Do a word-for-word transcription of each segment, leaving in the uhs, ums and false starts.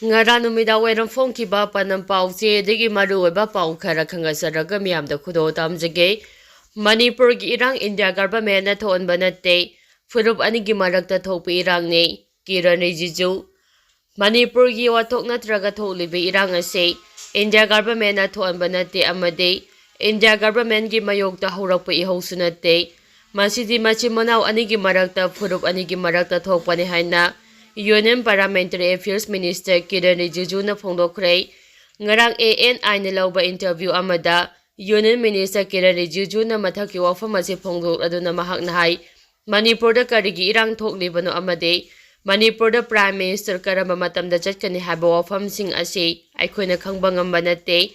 ꯉꯔꯥꯡ ꯅꯨꯃꯤꯗꯥꯡ ꯋꯥꯏꯔꯝ ꯐꯣꯡꯈꯤꯕ ꯄꯥꯟꯗꯝ ꯄꯥꯎꯆꯦꯗꯒꯤ ꯃꯔꯨꯑꯣꯏꯕ ꯄꯥꯎ ꯈꯔ ꯈꯪꯒꯠꯆꯔꯒ ꯃꯤꯌꯥꯝꯗ ꯈꯨꯗꯣꯜ ꯇꯝꯖꯒꯦ꯫ ꯃꯅꯤꯄꯨꯔꯒꯤ ꯏꯔꯥꯡ ꯏꯟꯗꯤꯌꯥ ꯒꯚꯔꯟꯃꯦꯟꯅ ꯊꯣꯛꯍꯟꯕ ꯅꯠꯇꯦ, ꯐꯨꯔꯨꯞ ꯑꯅꯤꯒꯤ ꯃꯔꯛꯇ ꯊꯣꯛꯄ ꯏꯔꯥꯡꯅꯤ, ꯀꯤꯔꯟ ꯔꯤꯖꯤꯖꯨ꯫ ꯃꯅꯤꯄꯨꯔꯒꯤ ꯋꯥꯊꯣꯛ ꯅꯠꯇ꯭ꯔꯒ ꯊꯣꯛꯂꯤꯕ ꯏꯔꯥꯡ ꯑꯁꯤ ꯏꯟꯗꯤꯌꯥ ꯒꯚꯔꯟꯃꯦꯟꯅ ꯊꯣꯛꯍꯟꯕ ꯅꯠꯇꯦ ꯑꯃꯗꯤ ꯏꯟꯗꯤꯌꯥ ꯒꯚꯔꯟꯃꯦꯟꯒꯤ ꯃꯥꯌꯣꯛꯇ ꯍꯧꯔꯛꯄ ꯏꯍꯧꯁꯨ ꯅꯠꯇꯦ꯫ ꯃꯁꯤꯗꯤ ꯃꯆꯤꯟ ꯃꯅꯥꯎ ꯑꯅꯤꯒꯤ ꯃꯔꯛꯇ, ꯐꯨꯔꯨꯞ ꯑꯅꯤꯒꯤ ꯃꯔꯛꯇ ꯊꯣꯛꯄꯅꯤ ꯍꯥꯏꯅ Union Parliamentary Affairs Minister Kiran ꯔꯤꯖꯤꯖꯨꯅ ꯐꯣꯡꯗꯣꯛꯈ꯭ꯔꯦ꯫ ꯉꯔꯥꯡ ANIꯅ ꯂꯧꯕ interview ꯑꯃꯗ Union Minister ꯀꯤꯔꯟ ꯔꯤꯖꯤꯖꯨꯅ ꯃꯊꯛꯀꯤ ꯋꯥꯐꯝ ꯑꯁꯤ ꯐꯣꯡꯗꯣꯛꯂꯗꯨꯅ ꯃꯍꯥꯛꯅ ꯍꯥꯏ, ꯃꯅꯤꯄꯨꯔꯗ ꯀꯔꯤꯒꯤ ꯏꯔꯥꯡ ꯊꯣꯛꯂꯤꯕꯅꯣ ꯑꯃꯗꯤ ꯃꯅꯤꯄꯨꯔꯗ Prime Minister ꯀꯔꯝꯕ ꯃꯇꯝꯗ ꯆꯠꯀꯅꯤ ꯍꯥꯏꯕ ꯋꯥꯐꯝꯁꯤꯡ ꯑꯁꯤ ꯑꯩꯈꯣꯏꯅ ꯈꯪꯕ ꯉꯝꯕ ꯅꯠꯇꯦ꯫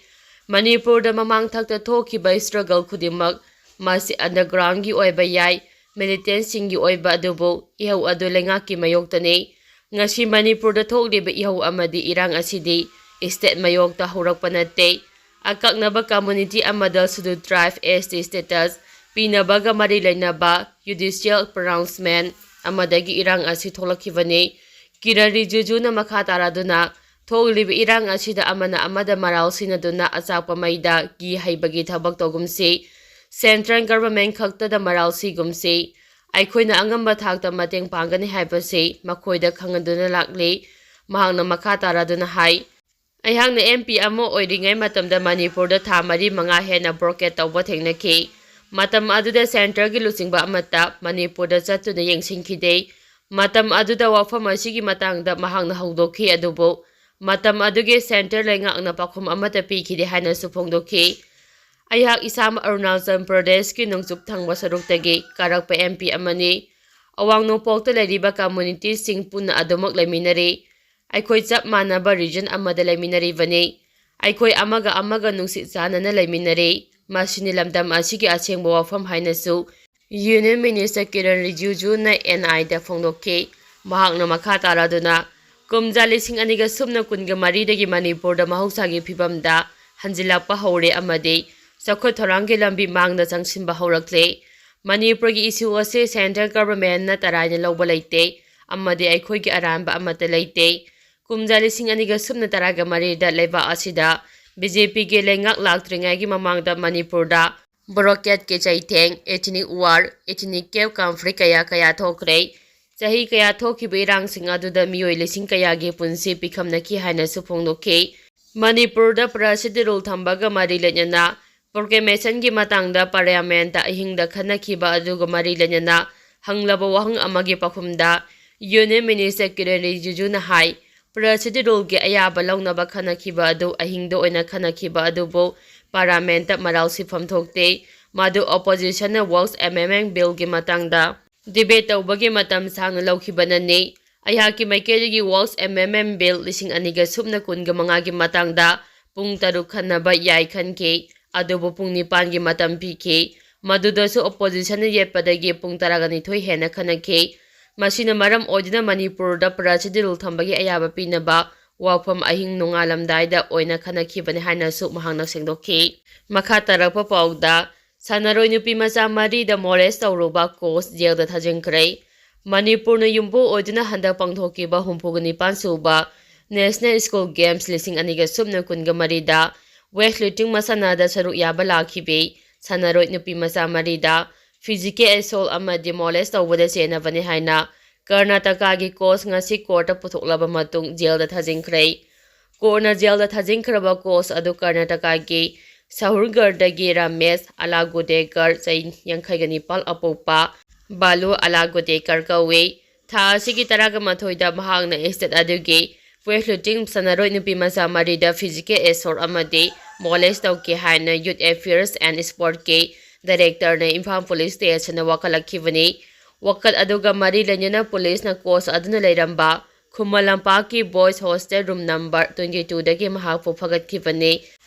ꯃꯅꯤꯄꯨꯔꯗ ꯃꯃꯥꯡ ꯊꯛꯇ ꯊꯣꯛꯈꯤꯕ struggle ꯈꯨꯗꯤꯡꯃꯛ ꯃꯁꯤ undergroundꯒꯤ ꯑꯣꯏꯕ ꯌꯥꯏ, militantꯁꯤꯡꯒꯤ ꯑꯣꯏꯕ, ꯑꯗꯨꯕꯨ ꯏꯍꯧ ꯑꯗꯨ ꯂꯩꯉꯥꯛꯀꯤ ꯃꯥꯌꯣꯛꯇꯅꯤ꯫ ꯉꯁꯤ ꯃꯅꯤꯄꯨꯔꯗ ꯊꯣꯛꯂꯤꯕ ꯏꯍꯧ ꯑꯃꯗꯤ ꯏꯔꯥꯡ ꯑꯁꯤꯗꯤ state ꯃꯥꯌꯣꯛꯇ ꯍꯧꯔꯛꯄ ꯅꯠꯇꯦ꯫ ꯑꯀꯛꯅꯕ community ꯑꯃꯗ Scheduled Tribe, ST status ꯄꯤꯅꯕꯒ ꯃꯔꯤ ꯂꯩꯅꯕ judicial pronouncement ꯑꯃꯗꯒꯤ ꯏꯔꯥꯡ ꯑꯁꯤ ꯊꯣꯛꯂꯛꯈꯤꯕꯅꯤ꯫ ꯀꯤꯔꯟ ꯔꯤꯖꯤꯖꯨꯅ ꯃꯈꯥ ꯇꯥꯔꯗꯨꯅ, ꯊꯣꯛꯂꯤꯕ ꯏꯔꯥꯡ ꯑꯁꯤꯗ ꯑꯃꯅ ꯑꯃꯗ ꯃꯔꯥꯜ ꯁꯤꯟꯅꯗꯨꯅ ꯑꯆꯥꯛꯄ ꯃꯩꯗ ꯘꯤ ꯍꯩꯕꯒꯤ ꯊꯕꯛ ꯇꯧꯒꯨꯝꯁꯤ꯫ Central government ꯈꯛꯇꯗ ꯃꯔꯥꯜ ꯁꯤꯒꯨꯝꯁꯤ꯫ ꯑꯩꯈꯣꯏꯅ ꯑꯉꯝꯕ ꯊꯥꯛꯇ ꯃꯇꯦꯡ ꯄꯥꯡꯒꯅꯤ ꯍꯥꯏꯕꯁꯤ ꯃꯈꯣꯏꯗ ꯈꯪꯍꯟꯗꯨꯅ ꯂꯥꯛꯂꯤ꯫ ꯃꯍꯥꯛꯅ ꯃꯈꯥ ꯇꯥꯔꯗꯨꯅ ꯍꯥꯏ, ꯑꯩꯍꯥꯛꯅ MP ꯑꯃ ꯑꯣꯏꯔꯤꯉꯩ ꯃꯇꯝꯗ ꯃꯅꯤꯄꯨꯔꯗ ꯊꯥ ꯃꯔꯤ ꯃꯉꯥ ꯍꯦꯟꯅ blockade ꯇꯧꯕ ꯊꯦꯡꯅꯈꯤ꯫ ꯃꯇꯝ ꯑꯗꯨꯗ centreꯒꯤ ꯂꯨꯆꯤꯡꯕ ꯑꯃꯠꯇ ꯃꯅꯤꯄꯨꯔꯗ ꯆꯠꯇꯨꯅ ꯌꯦꯡꯁꯤꯟꯈꯤꯗꯦ꯫ ꯃꯇꯝ ꯑꯗꯨꯗ ꯋꯥꯐꯝ ꯑꯁꯤꯒꯤ ꯃꯇꯥꯡꯗ ꯃꯍꯥꯛꯅ ꯍꯧꯗꯣꯛꯈꯤ, ꯑꯗꯨꯕꯨ ꯃꯇꯝ ꯑꯗꯨꯒꯤ centre ꯂꯩꯉꯥꯛꯅ ꯄꯥꯎꯈꯨꯝ ꯑꯃꯠꯇ ꯄꯤꯈꯤꯗꯦ ꯍꯥꯏꯅꯁꯨ ꯐꯣꯡꯗꯣꯛꯈꯤ꯫ ꯑꯩꯍꯥꯛ ꯏꯁꯥꯃꯛ ꯑꯔꯨꯅꯥꯆꯜ ꯄ꯭ꯔꯗꯦꯁꯀꯤ ꯅꯣꯡꯆꯨꯞ ꯊꯪꯕ ꯁꯔꯨꯛꯇꯒꯤ ꯀꯥꯔꯛꯄ MP ꯑꯃꯅꯤ꯫ ꯑꯋꯥꯡ ꯅꯣꯡꯄꯣꯛꯇ ꯂꯩꯔꯤꯕ communityꯁꯤꯡ ꯄꯨꯟꯅ ꯑꯗꯨꯃꯛ ꯂꯩꯃꯤꯟꯅꯔꯤ꯫ ꯑꯩꯈꯣꯏ ꯆꯞ ꯃꯥꯟꯅꯕ region ꯑꯃꯗ ꯂꯩꯃꯤꯟꯅꯔꯤꯕꯅꯤ꯫ ꯑꯩꯈꯣꯏ ꯑꯃꯒ ꯑꯃꯒ ꯅꯨꯡꯁꯤ ꯆꯥꯟꯅꯅ ꯂꯩꯃꯤꯟꯅꯔꯤ꯫ ꯃꯁꯤꯅꯤ ꯂꯝꯗꯝ ꯑꯁꯤꯒꯤ ꯑꯁꯦꯡꯕ ꯋꯥꯐꯝ ꯍꯥꯏꯅꯁꯨ Union Minister ꯀꯤꯔꯟ ꯔꯤꯖꯤꯖꯨꯅ NIꯗ ꯐꯣꯡꯗꯣꯛꯈꯤ꯫ ꯃꯍꯥꯛꯅ ꯃꯈꯥ ꯇꯥꯔꯗꯨꯅ, ꯀꯨꯝꯖꯥ ꯂꯤꯁꯤꯡ ꯑꯅꯤꯒ ꯁꯨꯞꯅ ꯀꯨꯟꯒ ꯃꯔꯤꯗꯒꯤ ꯃꯅꯤꯄꯨꯔꯗ ꯃꯍꯧꯁꯥꯒꯤ ꯐꯤꯕꯝꯗ ꯍꯟꯖꯤꯜꯂꯛꯄ ꯍꯧꯔꯦ ꯑꯃꯗꯤ ꯆꯥꯎꯈꯠ ꯊꯧꯔꯥꯡꯒꯤ ꯂꯝꯕꯤ ꯃꯥꯡꯗ ꯆꯪꯁꯤꯟꯕ ꯍꯧꯔꯛꯂꯦ꯫ ꯃꯅꯤꯄꯨꯔꯒꯤ issue ꯑꯁꯤ central governmentꯅ ꯇꯔꯥꯏꯅ ꯂꯧꯕ ꯂꯩꯇꯦ ꯑꯃꯗꯤ ꯑꯩꯈꯣꯏꯒꯤ ꯑꯔꯥꯟꯕ ꯑꯃꯠꯇ ꯂꯩꯇꯦ꯫ ꯀꯨꯝꯖꯥ ꯂꯤꯁꯤꯡ ꯑꯅꯤꯒ ꯁꯨꯞꯅ ꯇꯔꯥꯒ ꯃꯔꯤꯗ ꯂꯩꯕꯥꯛ ꯑꯁꯤꯗ ꯕꯤ ꯖꯦ ꯄꯤꯒꯤ ꯂꯩꯉꯥꯛ ꯂꯥꯛꯇ꯭ꯔꯤꯉꯩꯒꯤ ꯃꯃꯥꯡꯗ ꯃꯅꯤꯄꯨꯔꯗ ꯕ꯭ꯔꯣꯀꯦꯠꯀꯤ ꯆꯩꯊꯦꯡ, ethnic war, ethnic cave conflict ꯀꯌꯥ ꯀꯌꯥ ꯊꯣꯛꯈ꯭ꯔꯦ꯫ ꯆꯍꯤ ꯀꯌꯥ ꯊꯣꯛꯈꯤꯕ ꯏꯔꯥꯡꯁꯤꯡ ꯑꯗꯨꯗ ꯃꯤꯑꯣꯏ ꯂꯤꯁꯤꯡ ꯀꯌꯥꯒꯤ ꯄꯨꯟꯁꯤ ꯄꯤꯈꯝꯅꯈꯤ ꯍꯥꯏꯅꯁꯨ ꯐꯣꯡꯗꯣꯛꯈꯤ꯫ ꯃꯅꯤꯄꯨꯔꯗ ꯄ꯭ꯔꯖꯥꯁꯤꯗꯤ ꯔꯨꯜ ꯊꯝꯕꯒ ꯃꯔꯤ ꯂꯩꯅꯅ ꯄ꯭ꯔꯣꯀ꯭ꯂꯦꯃꯦꯁꯟꯒꯤ ꯃꯇꯥꯡꯗ ꯄꯥꯔꯂꯤꯌꯥꯃꯦꯟꯇ ꯑꯍꯤꯡꯗ ꯈꯟꯅꯈꯤꯕ ꯑꯗꯨꯒ ꯃꯔꯤ ꯂꯩꯅꯅ ꯍꯪꯂꯕ ꯋꯥꯍꯪ ꯑꯃꯒꯤ ꯄꯥꯎꯈꯨꯝꯗ ꯌꯨꯅꯤꯌꯟ ꯃꯤꯅꯤꯁꯇꯔ ꯀꯤꯔꯦꯟ ꯔꯤꯖꯤꯖꯨꯅ ꯍꯥꯏ, ꯄ꯭ꯔꯖꯥꯁꯤꯗꯤ ꯔꯨꯜꯒꯤ ꯑꯌꯥꯕ ꯂꯧꯅꯕ ꯈꯟꯅꯈꯤꯕ ꯑꯗꯨ ꯑꯍꯤꯡꯗ ꯑꯣꯏꯅ ꯈꯟꯅꯈꯤꯕ ꯑꯗꯨꯕꯨ ꯄꯥꯔꯂꯤꯌꯥꯃꯦꯟꯇ ꯃꯔꯥꯜ ꯁꯤꯐꯝ ꯊꯣꯛꯇꯦ꯫ ꯃꯗꯨ ꯑꯣꯄꯣꯖꯤꯁꯟꯅ ꯋꯥꯛꯁ ꯑꯦꯃꯦꯟꯃꯦꯟ ꯕꯤꯜꯒꯤ ꯃꯇꯥꯡꯗ ꯗꯤꯕꯦꯠ ꯇꯧꯕꯒꯤ ꯃꯇꯝ ꯁꯥꯡꯅ ꯂꯧꯈꯤꯕꯅꯅꯤ꯫ ꯑꯩꯍꯥꯛꯀꯤ ꯃꯥꯏꯀꯩꯗꯒꯤ ꯋꯥꯛꯁ ꯑꯦꯃꯦꯟꯃꯦꯟ ꯕꯤꯜ ꯂꯤꯁꯤꯡ ꯑꯅꯤꯒ ꯁꯨꯞꯅ ꯀꯨꯟꯒ ꯃꯉꯥꯒꯤ ꯃꯇꯥꯡꯗ ꯄꯨꯡ ꯇꯔꯨꯛ ꯈꯟꯅꯕ ꯌꯥꯏ ꯈꯟꯈꯤ, ꯑꯗꯨꯕꯨ ꯄꯨꯡ ꯅꯤꯄꯥꯟꯒꯤ ꯃꯇꯝ ꯄꯤꯈꯤ꯫ ꯃꯗꯨꯗꯁꯨ ꯑꯣꯄꯣꯖꯤꯁꯟꯅ ꯌꯦꯠꯄꯗꯒꯤ ꯄꯨꯡ ꯇꯔꯥꯒ ꯅꯤꯊꯣꯏ ꯍꯦꯟꯅ ꯈꯟꯅꯈꯤ꯫ ꯃꯁꯤꯅ ꯃꯔꯝ ꯑꯣꯏꯗꯨꯅ ꯃꯅꯤꯄꯨꯔꯗ ꯄ꯭ꯔꯖꯥꯁꯤꯗꯤ ꯔꯨꯜ ꯊꯝꯕꯒꯤ ꯑꯌꯥꯕ ꯄꯤꯅꯕ ꯋꯥꯐꯝ ꯑꯍꯤꯡ ꯅꯣꯡꯉꯥꯜꯂꯝꯗꯥꯏꯗ ꯑꯣꯏꯅ ꯈꯟꯅꯈꯤꯕꯅꯤ ꯍꯥꯏꯅꯁꯨ ꯃꯍꯥꯛꯅ ꯁꯦꯡꯗꯣꯛꯈꯤ꯫ ꯃꯈꯥ ꯇꯥꯔꯛꯄ ꯄꯥꯎꯗ, ꯁꯥꯟꯅꯔꯣꯏ ꯅꯨꯄꯤ ꯃꯆꯥ ꯃꯔꯤꯗ ꯃꯣꯂꯦꯁ ꯇꯧꯔꯨꯕ ꯀꯣꯆ ꯖꯦꯜꯗ ꯊꯥꯖꯤꯟꯈ꯭ꯔꯦ꯫ ꯃꯅꯤꯄꯨꯔꯅ ꯌꯨꯝꯕꯨ ꯑꯣꯏꯗꯨꯅ ꯍꯟꯗꯛ ꯄꯥꯡꯊꯣꯛꯈꯤꯕ ꯍꯨꯝꯐꯨꯒ ꯅꯤꯄꯥꯟ ꯁꯨꯕ ꯅꯦꯁꯅꯦꯜ ꯁ꯭ꯀꯨꯜ ꯒꯦꯝꯁ ꯂꯤꯁꯤꯡ ꯑꯅꯤꯒ ꯁꯨꯞꯅ ꯀꯨꯟꯒ ꯃꯔꯤꯗ ꯋꯦꯠ ꯂꯤꯐꯇꯤꯡ ꯃꯁꯥꯟꯅꯗ ꯁꯔꯨꯛ ꯌꯥꯕ ꯂꯥꯛꯈꯤꯕꯤ ꯁꯥꯟꯅꯔꯣꯏ ꯅꯨꯄꯤ ꯃꯆꯥ ꯃꯔꯤꯗ ꯐꯤꯖꯤꯀꯦꯜ ꯑꯦꯁꯣꯜ ꯑꯃꯗꯤ ꯃꯣꯂꯦꯁ ꯇꯧꯕꯗ ꯆꯦꯟꯅꯕꯅꯤ ꯍꯥꯏꯅ ꯀꯔꯅꯥꯇꯀꯥꯒꯤ ꯀꯣꯆ ꯉꯁꯤ ꯀꯣꯔꯠꯇ ꯄꯨꯊꯣꯛꯂꯕ ꯃꯇꯨꯡ ꯖꯦꯜꯗ ꯊꯥꯖꯤꯟꯈ꯭ꯔꯦ꯫ ꯀꯣꯔꯠꯅ ꯖꯦꯜꯗ ꯊꯥꯖꯤꯟꯈ꯭ꯔꯕ ꯀꯣꯆ ꯑꯗꯨ ꯀꯔꯅꯥꯇꯀꯥꯒꯤ ꯁꯍꯨꯔꯒꯔꯗꯒꯤ ꯔꯥꯃꯦꯁ ꯑꯂꯥꯒꯨꯗꯦꯀꯔ, ꯆꯍꯤ ꯌꯥꯡꯈꯩꯒ ꯅꯤꯄꯥꯜ, ꯑꯄꯣꯛꯄ ꯕꯥꯂꯨ ꯑꯂꯥꯒꯨꯗꯦꯀꯔ ꯀꯧꯏ꯫ ꯊꯥ ꯑꯁꯤꯒꯤ ꯇꯔꯥꯒ ꯃꯥꯊꯣꯏꯗ ꯃꯍꯥꯛꯅ ꯏꯁꯇꯦꯠ ꯑꯗꯨꯒꯤ ꯋꯦꯠ ꯂꯤꯐꯇꯤꯡ ꯁꯥꯟꯅꯔꯣꯏ ꯅꯨꯄꯤ ꯃꯆꯥ ꯃꯔꯤꯗ ꯐꯤꯖꯤꯀꯦꯜ ꯑꯦꯁꯣꯜ ꯑꯃꯗꯤ ꯃꯣꯂꯦꯁ ꯇꯧꯈꯤ ꯍꯥꯏꯅ ꯌꯨꯠ ꯑꯦꯐꯤꯌꯔꯁ ꯑꯦꯟ ꯁ꯭ꯄꯣꯔꯠꯀꯤ ꯗꯥꯏꯔꯦꯛꯇꯔꯅ ꯏꯝꯐꯥꯜ ꯄꯨꯂꯤꯁ ꯁ꯭ꯇꯦꯁꯟꯗ ꯋꯥꯀꯠꯂꯛꯈꯤꯕꯅꯤ꯫ ꯋꯥꯀꯠ ꯑꯗꯨꯒ ꯃꯔꯤ ꯂꯩꯅꯅ ꯄꯨꯂꯤꯁꯅ ꯀꯣꯆ ꯑꯗꯨꯅ ꯂꯩꯔꯝꯕ ꯈꯨꯃꯟ ꯂꯝꯄꯥꯛꯀꯤ boys hostel room number twenty ꯇꯨꯗꯒꯤ ꯃꯍꯥꯛꯄꯨ ꯐꯒꯠꯈꯤꯕꯅꯤ꯫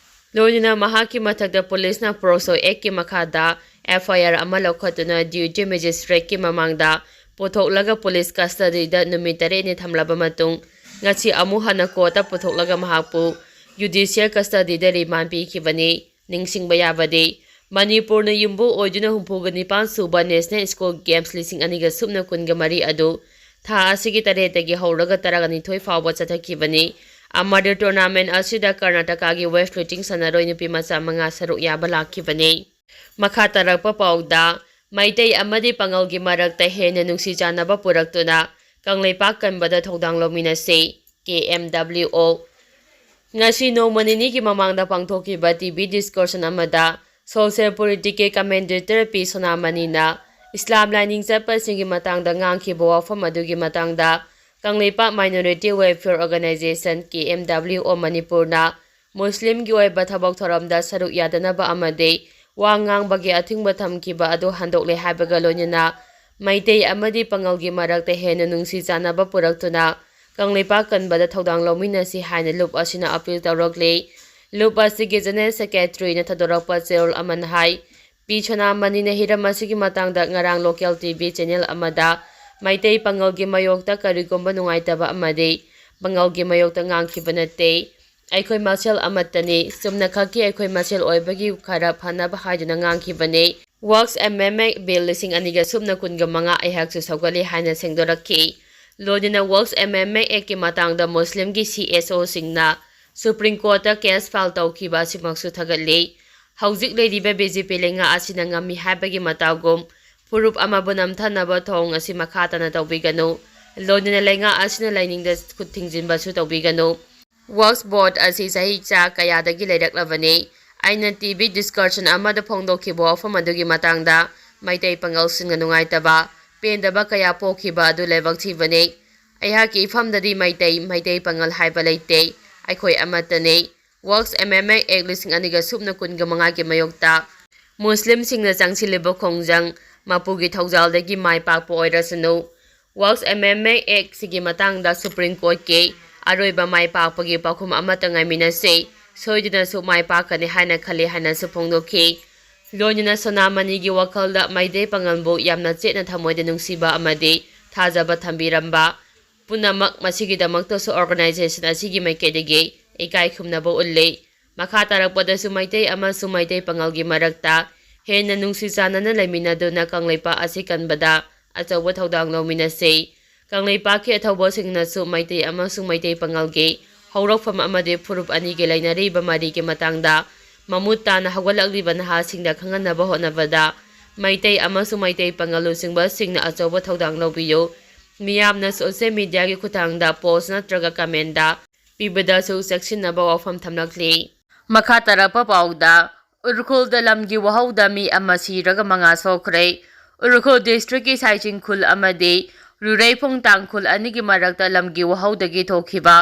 ꯂꯣꯏꯅꯅ ꯃꯍꯥꯛꯀꯤ ꯃꯊꯛꯇ ꯄꯨꯂꯤꯁꯅ ꯄꯣꯛꯁꯣ ꯑꯦꯛꯀꯤ ꯃꯈꯥꯗ ꯑꯦꯐ ꯑꯥꯏ ꯑꯥꯔ ꯑꯃ ꯂꯧꯈꯠꯇꯨꯅ ꯗ꯭ꯌꯨꯇꯤ ꯃꯦꯖꯤꯁꯇ꯭ꯔꯦꯠꯀꯤ ꯃꯃꯥꯡꯗ ꯄꯨꯊꯣꯛꯂꯒ ꯄꯨꯂꯤꯁ ꯀꯁꯇꯗꯤꯗ ꯅꯨꯃꯤꯠ ꯇꯔꯦꯠꯅꯤ ꯊꯝꯂꯕ ꯃꯇꯨꯡ, ꯉꯁꯤ ꯑꯃꯨꯛ ꯍꯟꯅ ꯀꯣꯔꯠꯇ ꯄꯨꯊꯣꯛꯂꯒ ꯃꯍꯥꯛꯄꯨ ꯖꯨꯗꯤꯁꯤꯌꯦꯜ ꯀꯁꯇꯗꯤꯗ ꯔꯤꯃꯥꯟ ꯄꯤꯈꯤꯕꯅꯤ꯫ ꯅꯤꯡꯁꯤꯡꯕ ꯌꯥꯕꯗꯤ, ꯃꯅꯤꯄꯨꯔꯅ ꯌꯨꯝꯕꯨ ꯑꯣꯏꯗꯨꯅ ꯍꯨꯝꯐꯨꯒ ꯅꯤꯄꯥꯟ ꯁꯨꯕ ꯅꯦꯁꯅꯦꯜ ꯁ꯭ꯀꯨꯜ ꯒꯦꯝꯁ ꯂꯤꯁꯤꯡ ꯑꯅꯤꯒ ꯁꯨꯞꯅ ꯀꯨꯟꯒ ꯃꯔꯤ ꯑꯗꯨ ꯊꯥ ꯑꯁꯤꯒꯤ ꯇꯔꯦꯠꯇꯒꯤ ꯍꯧꯔꯒ ꯇꯔꯥꯅꯤꯊꯣꯏ ꯐꯥꯎꯕ ꯆꯠꯊꯈꯤꯕꯅꯤ꯫ ꯑꯃꯗꯤ tournament ꯑꯁꯤꯗ ꯀꯔꯅꯥꯇꯀꯥꯒꯤ weight lifting ꯁꯥꯟꯅꯔꯣꯏ ꯅꯨꯄꯤ ꯃꯆꯥ ꯃꯉꯥ ꯁꯔꯨꯛ ꯌꯥꯕ ꯂꯥꯛꯈꯤꯕꯅꯤ꯫ ꯃꯈꯥ ꯇꯥꯔꯛꯄ ꯄꯥꯎꯗ, ꯃꯩꯇꯩ ꯑꯃꯗꯤ ꯄꯥꯉꯜꯒꯤ ꯃꯔꯛꯇ ꯍꯦꯟꯅ ꯅꯨꯡꯁꯤ ꯆꯥꯟꯅꯕ ꯄꯨꯔꯛꯇꯨꯅ ꯀꯪꯂꯩꯄꯥꯛ ꯀꯟꯕꯗ ꯊꯧꯗꯥꯡ ꯂꯧꯃꯤꯟꯅꯁꯤ, ꯀꯦ ꯑꯦꯝ ꯗꯕ꯭ꯂꯤꯎ ꯑꯣ꯫ ꯉꯁꯤ ꯅꯣꯡꯃ ꯅꯤꯅꯤꯒꯤ ꯃꯃꯥꯡꯗ ꯄꯥꯡꯊꯣꯛꯈꯤꯕ ꯇꯤ ꯚꯤ discussion ꯑꯃꯗ social political commentator ꯄꯤ ꯁꯣꯅꯥꯃꯅꯤꯅ ꯏꯁꯂꯥꯝ ꯂꯥꯏꯅꯤꯡ ꯆꯠꯄꯁꯤꯡꯒꯤ ꯃꯇꯥꯡꯗ ꯉꯥꯡꯈꯤꯕ ꯋꯥꯐꯝ ꯑꯗꯨꯒꯤ ꯃꯇꯥꯡꯗ ꯀꯪꯂꯩꯄꯥꯛ Minority Welfare Organization, ꯀꯦ ꯑꯦꯝ ꯗꯕ꯭ꯂꯤꯎ ꯑꯣ, ꯃꯅꯤꯄꯨꯔꯅ ꯃꯨꯁꯂꯤꯝꯒꯤ ꯑꯣꯏꯕ ꯊꯕꯛ ꯊꯧꯔꯝꯗ ꯁꯔꯨꯛ ꯌꯥꯗꯅꯕ ꯑꯃꯗꯤ ꯋꯥ ꯉꯥꯡꯕꯒꯤ ꯑꯊꯤꯡꯕ ꯊꯝꯈꯤꯕ ꯑꯗꯨ ꯍꯟꯗꯣꯛꯂꯦ ꯍꯥꯏꯕꯒ ꯂꯣꯏꯅꯅ ꯃꯩꯇꯩ ꯑꯃꯗꯤ ꯄꯥꯉꯜꯒꯤ ꯃꯔꯛꯇ ꯍꯦꯟꯅ ꯅꯨꯡꯁꯤ ꯆꯥꯟꯅꯕ ꯄꯨꯔꯛꯇꯨꯅ ꯀꯪꯂꯩꯄꯥꯛ ꯀꯟꯕꯗ ꯊꯧꯗꯥꯡ ꯂꯧꯃꯤꯟꯅꯁꯤ ꯍꯥꯏꯅ ꯂꯨꯞ ꯑꯁꯤꯅ appeal ꯇꯧꯔꯛꯂꯤ꯫ ꯂꯨꯞ ꯑꯁꯤꯒꯤ General Secretaryꯅ ꯊꯥꯗꯣꯔꯛꯄ ꯆꯦꯔꯣꯜ ꯑꯃꯅ ꯍꯥꯏ, ꯄꯤ ꯁꯣꯅꯥꯃꯅꯤꯅ ꯍꯤꯔꯝ ꯑꯁꯤꯒꯤ ꯃꯇꯥꯡꯗ ꯉꯔꯥꯡ local ꯇꯤ ꯚꯤ channel ꯑꯃꯗ ꯃꯩꯇꯩ ꯄꯥꯉꯜꯒꯤ ꯃꯥꯌꯣꯛꯇ ꯀꯔꯤꯒꯨꯝꯕ ꯅꯨꯡꯉꯥꯏꯇꯕ ꯑꯃꯗꯤ ꯄꯥꯉꯜꯒꯤ ꯃꯥꯌꯣꯛꯇ ꯉꯥꯡꯈꯤꯕ ꯅꯠꯇꯦ꯫ ꯑꯩꯈꯣꯏ ꯃꯁꯦꯜ ꯑꯃꯠꯇꯅꯤ꯫ ꯆꯨꯝꯅꯈꯛꯀꯤ ꯑꯩꯈꯣꯏ ꯃꯁꯦꯜ ꯑꯣꯏꯕꯒꯤ ꯈꯔ ꯐꯅꯕ ꯍꯥꯏꯗꯨꯅ ꯉꯥꯡꯈꯤꯕꯅꯤ꯫ Works Amendment Bill ꯂꯤꯁꯤꯡ ꯑꯅꯤꯒ ꯁꯨꯞꯅ ꯀꯨꯟꯒ ꯃꯉꯥ ꯑꯩꯍꯥꯛꯁꯨ ꯁꯧꯒꯠꯂꯤ ꯍꯥꯏꯅ ꯁꯦꯡꯗꯣꯔꯛꯈꯤ꯫ ꯂꯣꯏꯅꯅ Works Amendment Actꯀꯤ ꯃꯇꯥꯡꯗ ꯃꯨꯁꯂꯤꯝꯒꯤ C S ꯑꯣꯁꯤꯡꯅ Supreme Courtꯇ case file ꯇꯧꯈꯤꯕ ꯑꯁꯤꯃꯛꯁꯨ ꯊꯥꯒꯠꯂꯤ꯫ ꯍꯧꯖꯤꯛ ꯂꯩꯔꯤꯕ ꯕꯤ ꯖꯦ ꯄꯤ ꯂꯩꯉꯥꯛ ꯑꯁꯤꯅ ꯉꯝꯃꯤ ꯍꯥꯏꯕꯒꯤ ꯃꯇꯥꯎꯒꯨꯝ ꯐꯨꯔꯨꯞ ꯑꯃꯕꯨ ꯅꯝꯊꯅꯕ ꯊꯧꯑꯣꯡ ꯑꯁꯤ ꯃꯈꯥ ꯇꯥꯅ ꯇꯧꯕꯤꯒꯅꯨ꯫ ꯂꯣꯏꯅꯅ ꯂꯩꯉꯥꯛ ꯑꯁꯤꯅ ꯂꯥꯏꯅꯤꯡꯗ ꯈꯨꯠ ꯊꯤꯡꯖꯤꯟꯕꯁꯨ ꯇꯧꯕꯤꯒꯅꯨ꯫ Waqf Board ꯑꯁꯤ ꯆꯍꯤ ꯆꯥ ꯀꯌꯥꯗꯒꯤ ꯂꯩꯔꯛꯂꯕꯅꯤ꯫ ꯑꯩꯅ ꯇꯤ ꯚꯤ discussion ꯑꯃꯗ ꯐꯣꯡꯗꯣꯛꯈꯤꯕ ꯋꯥꯐꯝ ꯑꯗꯨꯒꯤ ꯃꯇꯥꯡꯗ ꯃꯩꯇꯩ ꯄꯥꯉꯜꯁꯤꯡꯅ ꯅꯨꯡꯉꯥꯏꯇꯕ, ꯄꯦꯟꯗꯕ ꯀꯌꯥ ꯄꯣꯛꯈꯤꯕ ꯑꯗꯨ ꯂꯥꯏꯕꯛ ꯊꯤꯕꯅꯤ꯫ ꯑꯩꯍꯥꯛꯀꯤ ꯏꯐꯝꯗꯗꯤ ꯃꯩꯇꯩ, ꯃꯩꯇꯩ ꯄꯥꯉꯜ ꯍꯥꯏꯕ ꯂꯩꯇꯦ꯫ ꯑꯩꯈꯣꯏ ꯑꯃꯠꯇꯅꯤ꯫ Waqf Amendment Act ꯂꯤꯁꯤꯡ ꯑꯅꯤꯒ ꯁꯨꯞꯅ ꯀꯨꯟꯒ ꯃꯉꯥꯒꯤ ꯃꯥꯌꯣꯛꯇ ꯃꯨꯁꯂꯤꯝꯁꯤꯡꯅ ꯆꯪꯁꯤꯜꯂꯤꯕ ꯈꯣꯡꯖꯪ ꯃꯄꯨꯒꯤ ꯊꯧꯖꯥꯜꯗꯒꯤ ꯃꯥꯏ ꯄꯥꯛꯄ ꯑꯣꯏꯔꯁꯅꯨ꯫ Waqf Amendment Actꯁꯤꯒꯤ ꯃꯇꯥꯡꯗ Supreme Courtꯀꯤ ꯑꯔꯣꯏꯕ ꯃꯥꯏ ꯄꯥꯛꯄꯒꯤ ꯄꯥꯎꯈꯨꯝ ꯑꯃꯠꯇ ꯉꯥꯏꯃꯤꯟꯅꯁꯤ꯫ ꯁꯣꯏꯗꯅꯁꯨ ꯃꯥꯏ ꯄꯥꯛꯀꯅꯤ ꯍꯥꯏꯅ ꯈꯜꯂꯤ ꯍꯥꯏꯅꯁꯨ ꯐꯣꯡꯗꯣꯛꯈꯤ꯫ ꯂꯣꯏꯅꯅ ꯁꯣꯅꯥꯃꯅꯤꯒꯤ ꯋꯥꯈꯜꯗ ꯃꯩꯇꯩ ꯄꯥꯉꯜꯕꯨ ꯌꯥꯝꯅ ꯆꯦꯠꯅ ꯊꯃꯣꯏꯗ ꯅꯨꯡꯁꯤꯕ ꯑꯃꯗꯤ ꯊꯥꯖꯕ ꯊꯝꯕꯤꯔꯝꯕ ꯄꯨꯝꯅꯃꯛ ꯃꯁꯤꯒꯤꯗꯃꯛꯇꯁꯨ organization ꯑꯁꯤꯒꯤ ꯃꯥꯏꯀꯩꯗꯒꯤ ꯏꯀꯥꯏ ꯈꯨꯝꯅꯕ ꯎꯠꯂꯤ꯫ ꯃꯈꯥ ꯇꯥꯔꯛꯄꯗꯁꯨ ꯃꯩꯇꯩ ꯑꯃꯁꯨꯡ ꯃꯩꯇꯩ ꯄꯥꯉꯜꯒꯤ ꯃꯔꯛꯇ ꯍꯦꯟꯅ ꯅꯨꯡꯁꯤ ꯆꯥꯟꯅꯅ ꯂꯩꯃꯤꯟꯅꯗꯨꯅ ꯀꯪꯂꯩꯄꯥꯛ ꯑꯁꯤ ꯀꯟꯕꯗ ꯑꯆꯧꯕ ꯊꯧꯗꯥꯡ ꯂꯧꯃꯤꯟꯅꯁꯤ꯫ ꯀꯪꯂꯩꯄꯥꯛꯀꯤ ꯑꯊꯧꯕꯁꯤꯡꯅꯁꯨ ꯃꯩꯇꯩ ꯑꯃꯁꯨꯡ ꯃꯩꯇꯩ ꯄꯥꯉꯜꯒꯤ ꯍꯧꯔꯛꯐꯝ ꯑꯃꯗꯤ ꯐꯨꯔꯨꯞ ꯑꯅꯤꯒꯤ ꯂꯩꯅꯔꯤꯕ ꯃꯔꯤꯒꯤ ꯃꯇꯥꯡꯗ ꯃꯃꯨꯠ ꯇꯥꯅ ꯍꯧꯒꯠꯂꯛꯂꯤꯕ ꯅꯍꯥꯁꯤꯡꯗ ꯈꯪꯍꯟꯅꯕ ꯍꯣꯠꯅꯕꯗ ꯃꯩꯇꯩ ꯑꯃꯁꯨꯡ ꯃꯩꯇꯩ ꯄꯥꯉꯜ ꯂꯨꯆꯤꯡꯕꯁꯤꯡꯅ ꯑꯆꯧꯕ ꯊꯧꯗꯥꯡ ꯂꯧꯕꯤꯌꯨ꯫ ꯃꯤꯌꯥꯝꯅ social mediaꯒꯤ ꯈꯨꯠꯊꯥꯡꯗ post ꯅꯠꯇ꯭ꯔꯒ commentꯗ ꯄꯤꯕꯗꯁꯨ ꯆꯦꯛꯁꯤꯟꯅꯕ ꯋꯥꯐꯝ ꯊꯝꯂꯛꯂꯤ꯫ ꯃꯈꯥ ꯇꯥꯔꯛꯄ ꯄꯥꯎꯗ, ꯎꯈ꯭ꯔꯨꯜꯗ ꯂꯝꯒꯤ ꯋꯥꯍꯧꯗ ꯃꯤ ꯑꯃ ꯁꯤꯔꯒ ꯃꯉꯥ ꯁꯣꯛꯈ꯭ꯔꯦ꯫ ꯎꯈ꯭ꯔꯨꯜ districtꯀꯤ ꯁꯥꯏꯆꯤꯡ ꯈꯨꯜ ꯑꯃꯗꯤ ꯔꯨꯔꯩꯐꯣꯡ ꯇꯥꯡꯈꯨꯜ ꯑꯅꯤꯒꯤ ꯃꯔꯛꯇ ꯂꯝꯒꯤ ꯋꯥꯍꯧꯗꯒꯤ ꯊꯣꯛꯈꯤꯕ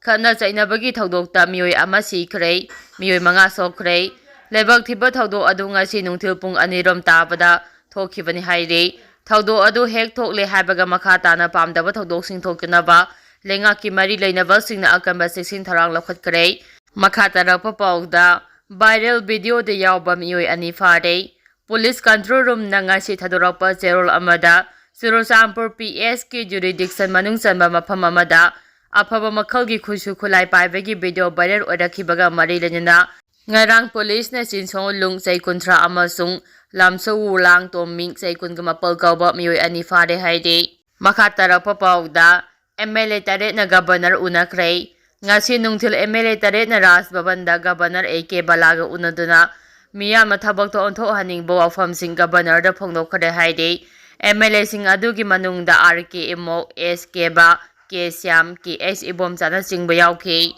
ꯈꯠꯅ ꯆꯩꯅꯕꯒꯤ ꯊꯧꯗꯣꯛꯇ ꯃꯤꯑꯣꯏ ꯑꯃ ꯁꯤꯈ꯭ꯔꯦ, ꯃꯤꯑꯣꯏ ꯃꯉꯥ ꯁꯣꯛꯈ꯭ꯔꯦ꯫ ꯂꯥꯏꯕꯛ ꯊꯤꯕ ꯊꯧꯗꯣꯛ ꯑꯗꯨ ꯉꯁꯤ ꯅꯨꯡꯊꯤꯜ ꯄꯨꯡ ꯑꯅꯤꯔꯣꯝ ꯇꯥꯕꯗ ꯊꯣꯛꯈꯤꯕꯅꯤ ꯍꯥꯏꯔꯤ꯫ ꯊꯧꯗꯣꯛ ꯑꯗꯨ ꯍꯦꯛ ꯊꯣꯛꯂꯦ ꯍꯥꯏꯕꯒ ꯃꯈꯥ ꯇꯥꯅ ꯄꯥꯝꯗꯕ ꯊꯧꯗꯣꯛꯁꯤꯡ ꯊꯣꯛꯇꯅꯕ ꯂꯩꯉꯥꯛꯀꯤ ꯃꯔꯤ ꯂꯩꯅꯕꯁꯤꯡꯅ ꯑꯀꯟꯕ ꯆꯦꯛꯁꯤꯟ ꯊꯧꯔꯥꯡ ꯂꯧꯈꯠꯈ꯭ꯔꯦ꯫ ꯃꯈꯥ ꯇꯥꯔꯛꯄ ꯄꯥꯎꯗ, viral videoꯗ ꯌꯥꯎꯕ ꯃꯤꯑꯣꯏ ꯑꯅꯤ ꯐꯥꯔꯦ꯫ Police control roomꯅ ꯉꯁꯤ ꯊꯥꯗꯣꯔꯛꯄ ꯆꯦꯔꯣꯜ ꯑꯃꯗ, ꯆꯨꯔꯆꯥꯟꯄꯨꯔ PSꯀꯤ jurisdiction ꯃꯅꯨꯡ ꯆꯟꯕ ꯃꯐꯝ ꯑꯃꯗ ꯑꯐꯕ ꯃꯈꯜꯒꯤ ꯈꯨꯠꯁꯨ ꯈꯨꯠꯂꯥꯏ ꯄꯥꯏꯕꯒꯤ video viral ꯑꯣꯏꯔꯛꯈꯤꯕꯒ ꯃꯔꯤ ꯂꯩꯅꯅ, ꯉꯔꯥꯡ policeꯅ ꯆꯤꯟꯁꯣꯡ ꯂꯨꯡ ꯆꯩ ꯀꯨꯟꯊ꯭ꯔꯥ ꯑꯃꯁꯨꯡ ꯂꯝꯁꯧ ꯋꯨꯂꯥꯡ ꯇꯣꯝꯃꯤꯡ ꯆꯩ ꯀꯨꯟꯒ ꯃꯥꯄꯜ ꯀꯧꯕ ꯃꯤꯑꯣꯏ ꯑꯅꯤ ꯐꯥꯔꯦ ꯍꯥꯏꯔꯤ꯫ ꯃꯈꯥ ꯇꯥꯔꯛꯄ ꯄꯥꯎꯗ, MLA ꯇꯔꯦꯠꯅ Governor ꯎꯅꯈ꯭ꯔꯦ꯫ ꯉꯁꯤ ꯅꯨꯡꯊꯤꯜ MLA ꯇꯔꯦꯠꯅ ꯔꯥꯖ ꯚꯕꯟꯗ Governor A K ꯕꯂꯥꯒ ꯎꯅꯗꯨꯅ ꯃꯤꯌꯥꯝꯅ ꯊꯕꯛꯇ ꯑꯣꯟꯊꯣꯛꯍꯟꯅꯤꯡꯕ ꯋꯥꯐꯝꯁꯤꯡ Governorꯗ ꯐꯣꯡꯗꯣꯛꯈ꯭ꯔꯦ ꯍꯥꯏꯔꯤ꯫ MLAꯁꯤꯡ ꯑꯗꯨꯒꯤ ꯃꯅꯨꯡꯗ R K ꯏꯃꯣꯛ, S ꯀꯦꯕꯥ, K Shyam, K H ꯏꯕꯣꯝꯆꯥꯅꯆꯤꯡꯕ ꯌꯥꯎꯈꯤ꯫